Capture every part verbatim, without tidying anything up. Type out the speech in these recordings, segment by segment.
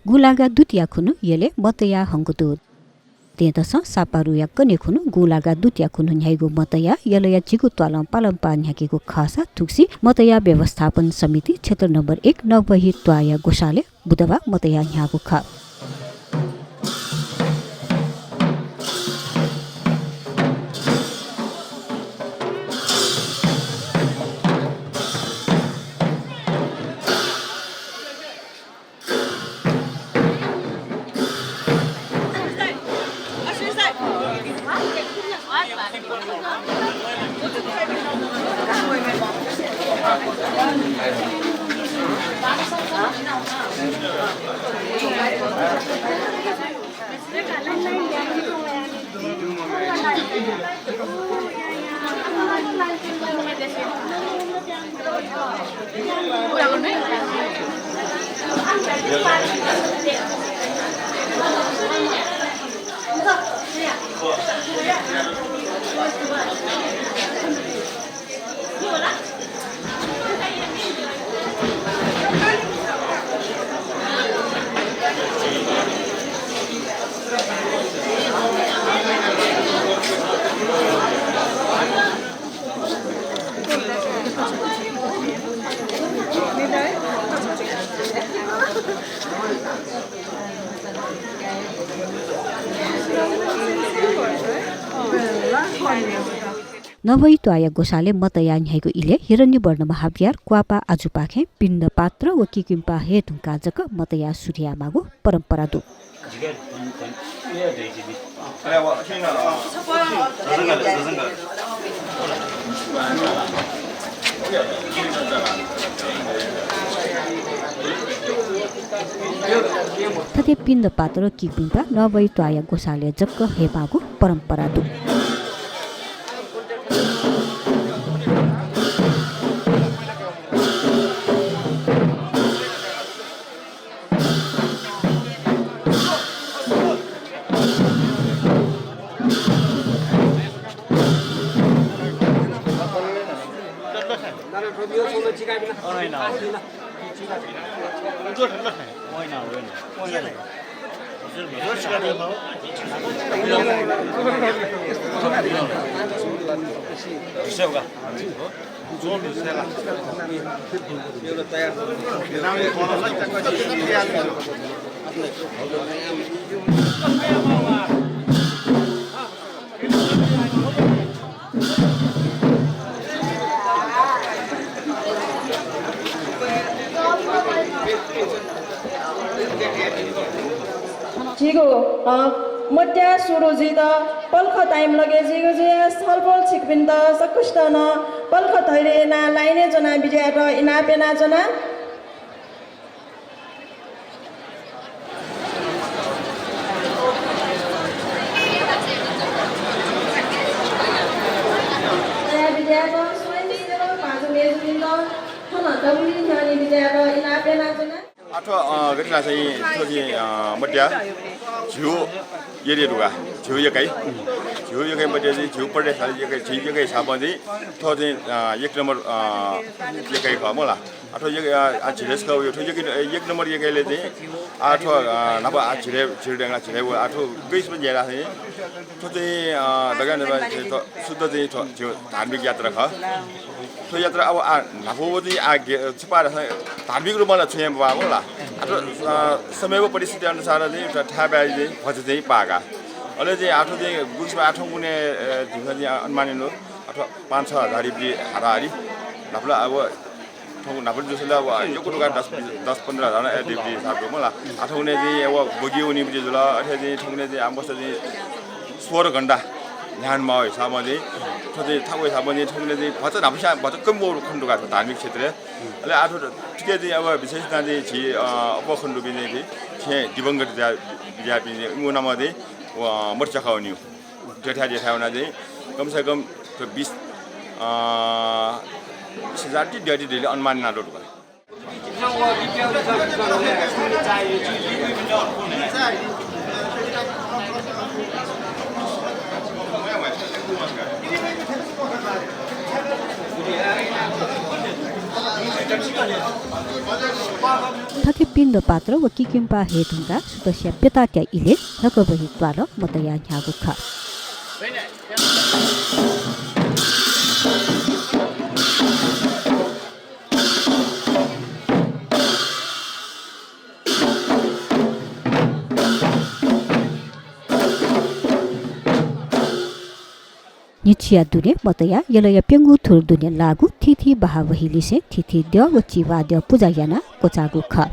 गुँलागा दूतया खुन्हु यलय् मतया हंगु दु। तेतसं सापारुया कन्हय् खुन्हु गुँलागा दूतया खुन्हु न्ह्याइगु मतया यलया झिगू त्वालं पालंपाः न्ह्याकेगु खःसा थुगुसी मतया व्यवस्थापन समिति क्षेत्र नम्बर एक नवही त्वाःया ग्वसालय् बुधबाः मतया न्ह्याःगु खः। नवही त्वाःया ग्वसालय् मतया न्ह्याइगु इलय् हिरण्यवर्ण महाविहार क्वापा आजुपाखें पिण्ड पात्र व किकिम्पा हये धुंकाः जक मतया सुरु यायेमाःगु परम्परा दु। थथे पिण्ड पात्र किकिम्पा नवही त्वाःया ग्वसालय् जक हयेमाःगु परम्परा दु। झीगु, अ, मध्या सुरु जुइत पलख time लगे जुइगु जुया छलपोल छिकपिन्त सकसित नं पलख धैर्य यानाः लाइनय् च्वनाः बिज्यायेत इनाप यानाच्वना। तयार बिज्यायेत स्वयंसेवक भाजु मय्जुपिन्त थन दबुलिइ न्ह्यःने बिज्यायेत इनाप यानाच्वना। आः थ्व, अ, गथे धाःसा थ्व चाहिँ, अ, मध्या झ्यू area दु का, झ्यू यकाइ, झ्यू यकाइ मध्या चाहिँ झ्यू प्रदेश धाःसा यकाइ, झ्यू यकाइ हिसाबं चाहिँ थ्व चाहिँ, अ, एक नम्बर, अ, यकाइ खः मला। आः थ्व एक, अ, अ, झिरय् छकः वइ, थ्व एक, एक नम्बर यकाइलय् चाहिँ आः थ्व, अ, न्हापा आः झिरय्, झिरय् दयेकाः झिरय् वइ, आः थ्व गय् स्वयाः धाःसा थ्व चाहिँ, अ, दकलय् न्हापा चाहिँ थ्व शुद्ध चाहिँ थ्व झ्यू धार्मिक यात्रा खः। थ्व यात्रा अब आः न्हापा व चाहिँ आः गे-, छपा धाःसा धार्मिक रूपमा ला छुं हे मवाः मला। आः थ्व, अ, समय व परिस्थिति अनुसार चाहिँ थ्व थाय् बाय् चाहिँ भचा चाहिँ पाः का। अले चाहिँ आः थ्व चाहिँ गुगु समय आः थौंकन्हय्, अ, झीसं चाहिँ अनुमान यानागु, आः थ्व पाँच छ हजार रुपियाँ हाराहारी। न्हापा ला अब थौं न्हापा जूसा ला अब यक्व दुकां दस, दस पन्ध्र हजार नं अय् दइबलय् हिसाब दु मला। आः थौंकन्हय् चाहिँ अब बगिं वनीबलय् जुल, अथे चाहिँ थौंकन्हय् चाहिँ आः मस्त चाहिँ सोह्र घण्टा न्ह्यानाः माःगु हिसाबं चाहिँ थ्व चाहिँ थाकु हिसाबं चाहिँ थौंकन्हय् चाहिँ भचा न्हापांनिसें भचा कम वःगु खने दु का थ्व धार्मिक क्षेत्रय्। अले आः थ्व थुकी चाहिँ अब विशेष चाहिँ झी, अ, अप्वः खने दुपिं चाहिँ छेँय् दिवंगत जुया, जुयापिं चाहिँ इमिगु नामं चाहिँ, अ, मत च्याका वनीगु। द्यःथाय् द्यःथाय् वनाः चाहिँ कम से कम थ्व बिस, अ, बिस हजार ति द्यः ति दइबलय् अनुमान यानातःगु दु का। थथे पिण्ड पात्र व किकिम्पा हये धुंकाः सुथसिया प्यताःया इलय् न्हकबही त्वालं मतया न्ह्याःगु खः। न्हिच्छिया दुने मतया यलया प्यंगू थुर दुने लाःगु थीथी बहाबही लिसें थीथी द्यः व चिबाद्यः पुजा यानाः क्वचाःगु खः।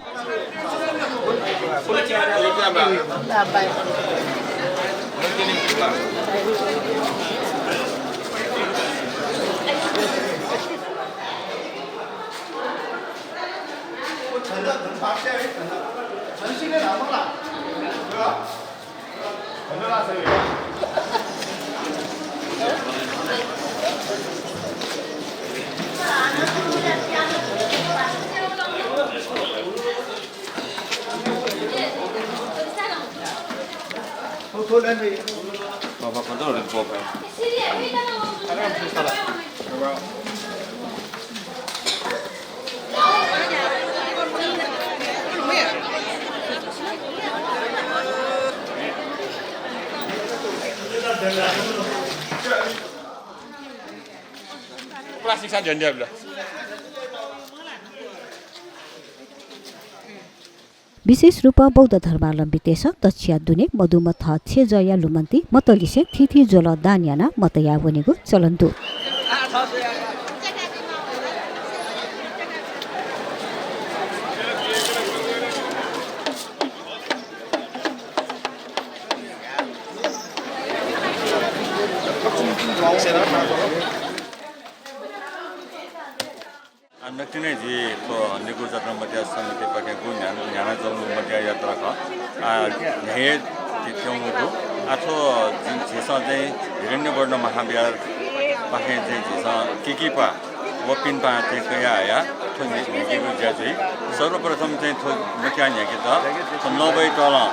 प्लास्टिक साथ झन्डै अब ल। विशेष रूपं बौद्ध धर्मावलम्बीतय्‌सं दच्छिया दुने मदुम्ह थः छेँजःया लुमन्ति मतलिसें थीथी ज्वलं दान यानाः मतया वनेगु चलन दु। आ, नकतिनि जिं थ्व निगू जात्रा मतया समितिपाखें गुगु न्ह्या-, न्ह्यानाच्वंगु मतया यात्रा खः। आ, न्ह्याये ति-, त्यंगु दु। आ, थ्व जि-, झीसं चाहिँ हिरण्यवर्ण महाविहारपाखें चाहिँ झीसं किकिपा व पिन्पाः चाहिँ कयाः हयाः थ्व न्ह्या-, न्ह्याकेगु ज्या जुइ। सर्वप्रथम चाहिँ थ्व मतया न्ह्याकेत थ्व नवबही त्वालं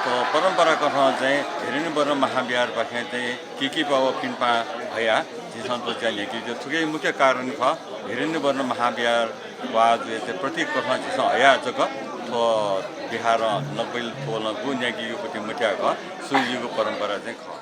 थ्व परम्पराकथं चाहिँ हिरण्यवर्ण महाविहारपाखें चाहिँ किकिपा व पिन्पाः हयाः झीसं थ्व ज्या न्ह्याकेगु ज्या। थुकिया मुख्य कारण खः, हिरण्यवर्ण महाविहार ख्वाः जुयाः चाहिँ प्रतीककथं झीसं हयाः जक थ्व विहारं नकबैल थ्वलं गुगु न्ह्याकेगु पति मथ्याः खः, सुजुयागु परम्परा चाहिँ खः।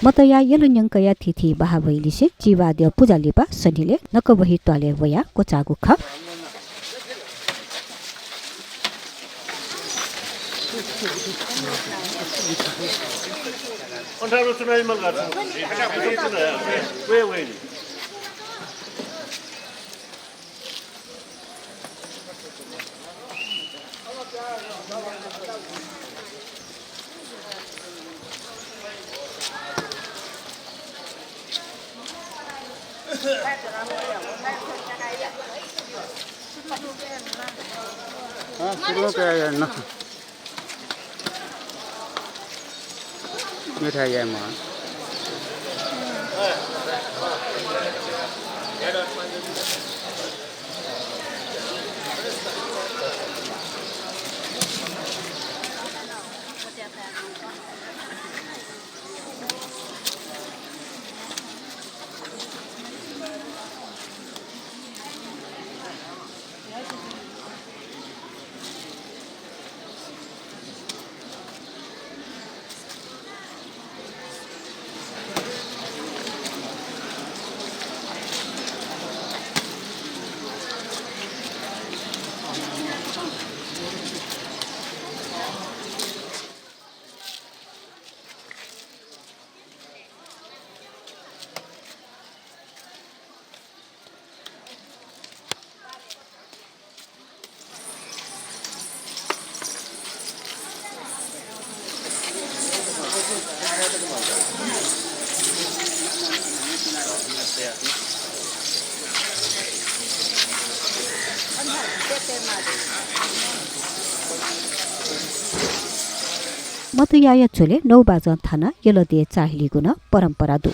मतया यल न्यंकया थीथी बहाबही लिसें चिबाद्यः पुजा लिपा सनिलय् नकबही त्वालय् वयाः क्वचाःगु खः। मतयाया झ्वलय् नौ बाजं थानाः यल देय् चाःहिलीगु नं परम्परा दु।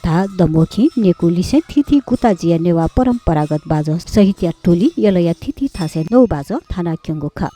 धाः दमोखिं नेकू लिसें थीथी गुताजिया नेवाः परम्परागत बाजं सहितया टोली यलया थीथी थासय् नौ बाजं थानाक्यंगु खः।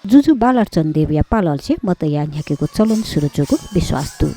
जुजु बालार्चन देवया पालंनिसें मतया न्ह्याकेगु चलन सुरु जूगु विश्वास दु।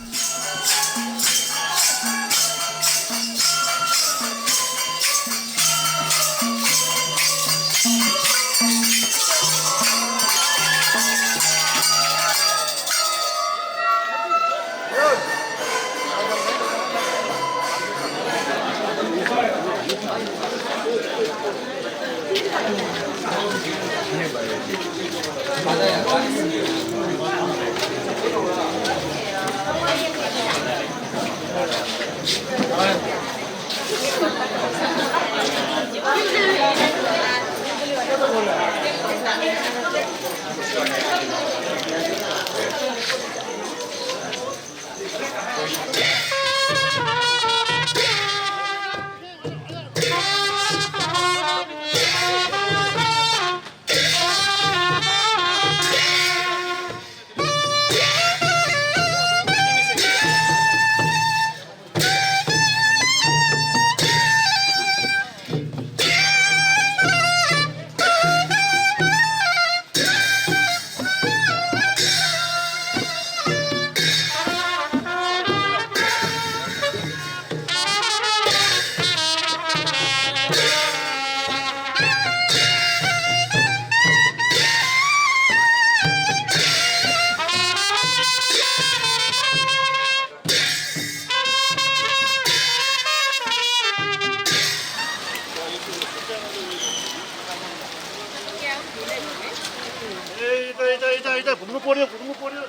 ए, यता, यता, यता, यता, घुम्नु पर्‍यो, घुम्नु पर्‍यो।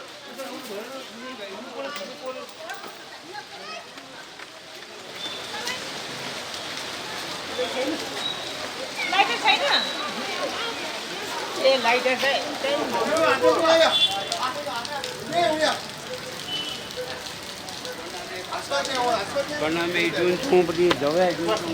Lighter छैन? ए, lighter चाहिँ, चाहिँ प्रणाम, ए, जुन छौँ पनि जग्गा, जुन छौँ।